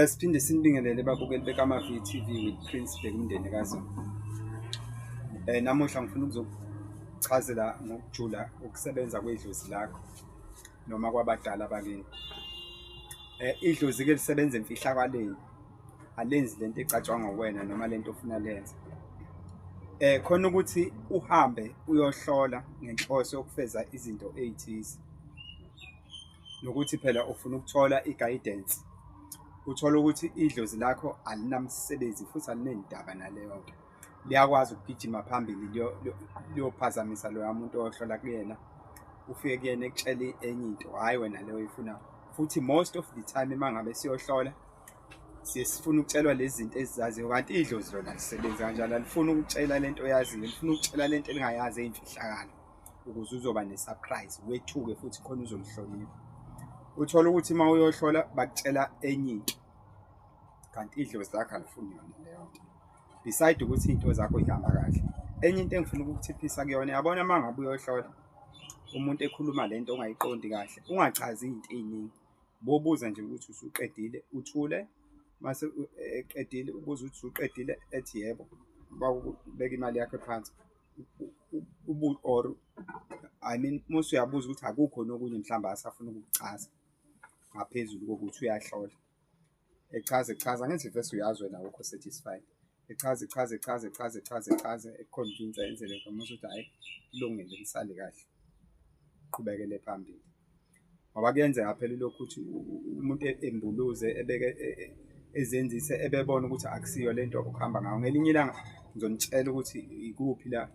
Siphinde sinibingelele babukeli beKama V_T_V with Prince Bhekumndeni kaZulu. Namuhla ngifuna ukuzokuchazela ngokujula ukusebenza kwedlozi lakho noma kwabadala bakini. Idlozi-ke lisebenza emfihlakalweni, alenzi lento ecatshangwa uwena noma lento ofuna lenze. Khona ukuthi uhambe uyohlola ngenhloso yokufeza izinto ey'thize, nokuthi phela ufuna ukuthola i-guidance. Uthole ukuthi idlozi lakho alinamsebenzi futhi alinendaba naleyo nto. Liyakwazi ukugijima phambili liyophazamisa loya muntu oyohlola kuyena, ufike kuyena ekutshele enye into, hhayi wena le oyifunayo. Futhi most of the time uma ngabe siyohlola siye sifune ukutshelwa lezi zinto esizaziyo, kanti idlozi lona alisebenzi kanjalo, alifuni ukukutshela lento oyaziyo, lifuna ukukutshela lento elingayazi eyimfihlakalo ukuze uzoba ne-surprise, wethuke futhi khona uzolihlonipha. Uthole ukuthi uma uyohlola bakutshela enye into, kanti idlozi lakho alifuni yona leyo nto. Beside ukuthi iy'nto zakho y'hamba kahle. Enye into engifuna ukukuthiphisa kuyona, uyabona uma ngabe uyohlola umuntu ekhuluma le nto ongayiqondi kahle, ungachazi iy'nto ey'ningi. Bobuza nje ukuthi usuqedile, uthule mase eqedile ubuze ukuthi usuqedile, ethi yebo, bakubeka imali yakho phansi. Or I mean mase uyabuza ukuthi akukho nokunye mhlawumbe asafuna ukukuchaza ngaphezulu kokuthi uyahlola. Echaze echaze, angithi vese uyazi wena awukho satisfied. Echaze echaze echaze echaze echaze echaze eku-convince enze lento mase uthi hhayi kulungile nisale kahle, uqhubekele phambili. Ngoba kuyenzeka phela ulokhu uthi umuntu embuluze ebeke ezenzise ebebona ukuthi akusiyo lento okuhamba ngayo. Ngelinye ilanga ngizonitshela ukuthi ikuphi la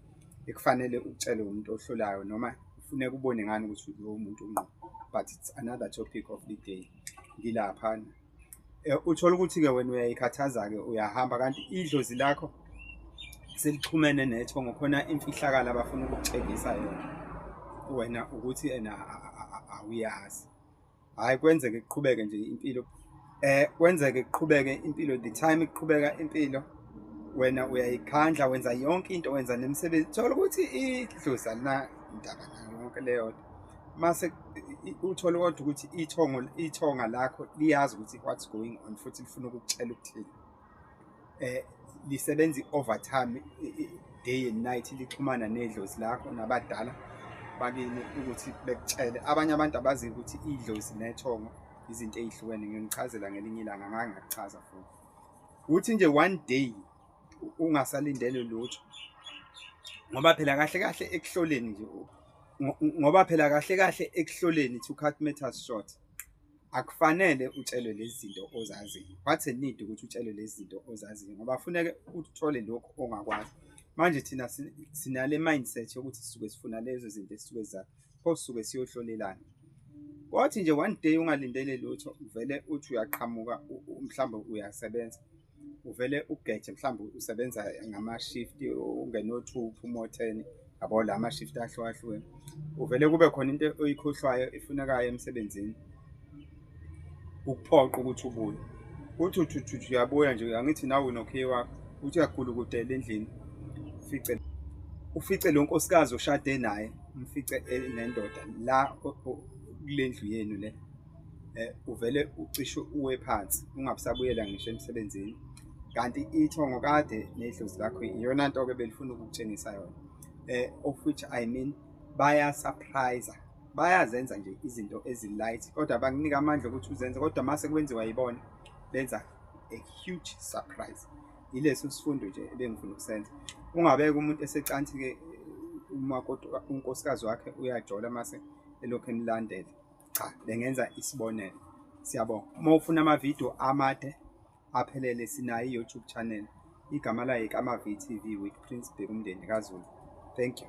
ekufanele ukutshelwe umuntu ohlolayo noma kufuneka ubone ngani ukuthi lowo muntu ungqo, but it's another topic of the day. Ngilaphana uthole ukuthi-ke wena uyayikhathaza-ke uyahamba, kanti idlozi lakho selixhumene nethongo, khona imfihlakalo abafuna ukukutshengisa yona wena ukuthi ena awuyazi. Hhayi, kwenzeke kuqhubeke nje impilo, kwenzeke kuqhubeke impilo. The time iqhubeka impilo, wena uyayikhandla, wenza yonke into, wenza nemisebenzi, thola ukuthi idlozi alinandaba nayo yonke leyo nto. Mase uthole kodwa ukuthi ithongo, ithonga lakho liyazi ukuthi what's going on futhi lifuna ukukutshela ukuthini. Lisebenza i-overtime day and night, lixhumana nedlozi lakho nabadala bakini ukuthi bekutshele. Abanye abantu abaziyo ukuthi idlozi nethongo izinto ey'hlukene, ngiyonichazela ngelinye ilanga, ngake ngakuchaza futhi. Uthi nje one day ungasalindele lutho, ngoba phela kahle kahle ekuhloleni nje, ngoba phela kahle kahle ekuhloleni, to cut matters short, akufanele utshelwe lezi zinto ozaziyo. What's a need ukuthi utshelwe lezi zinto ozaziyo? Ngoba kufuneke uthole lokhu ongakwazi. Manje thina sinale mindset yokuthi sisuke sifuna lezo zinto esisuke zazi, pho sisuke siyohlolelana. Kwathi nje one day ungalindele lutho, uvele uthi uyaqhamuka, mhlawumbe uyasebenza, uvele ugeje, mhlawumbe usebenza ngama-shift, ungene o-2 uphume o-10, yabo la ma-shift ahlukahlukene. Uvele kube khona into oyikhohlwayo efunekayo emsebenzini, ukuphoqa ukuthi ubuye. Uthi uthi uthi uyabuya nje, angithi nawe unokhiye wakho, uthi uyagulukudela endlini, ufice lo nkosikazi oshade naye, umfice nendoda la kule ndlu yenu le. Uvele ucishe uwe phansi, ungabusabuyela ngisho emsebenzini. Kanti ithongo kade nedlozi lakho iyona nto-ke belifuna ukukutshengisa yona. Of which I mean baya-surprise-a, bayazenza nje izinto ezi-light, kodwa bakunika amandla ukuthi uzenze, kodwa mase kwenziwa yibona benza a huge surprise. Yileso sifundo nje ebengifuna ukusenza. Ungabeka umuntu esecansi-ke umakoti, unkosikazi wakhe uyajola mase elokhu enilandela. Cha, bengenza isibonelo. Siyabonga. Uma ufuna amavidiyo amade aphelele, sinayo i-YouTube channel, igama layo iKama V_T_V with Prince Bhekumndeni kaZulu. Thank you.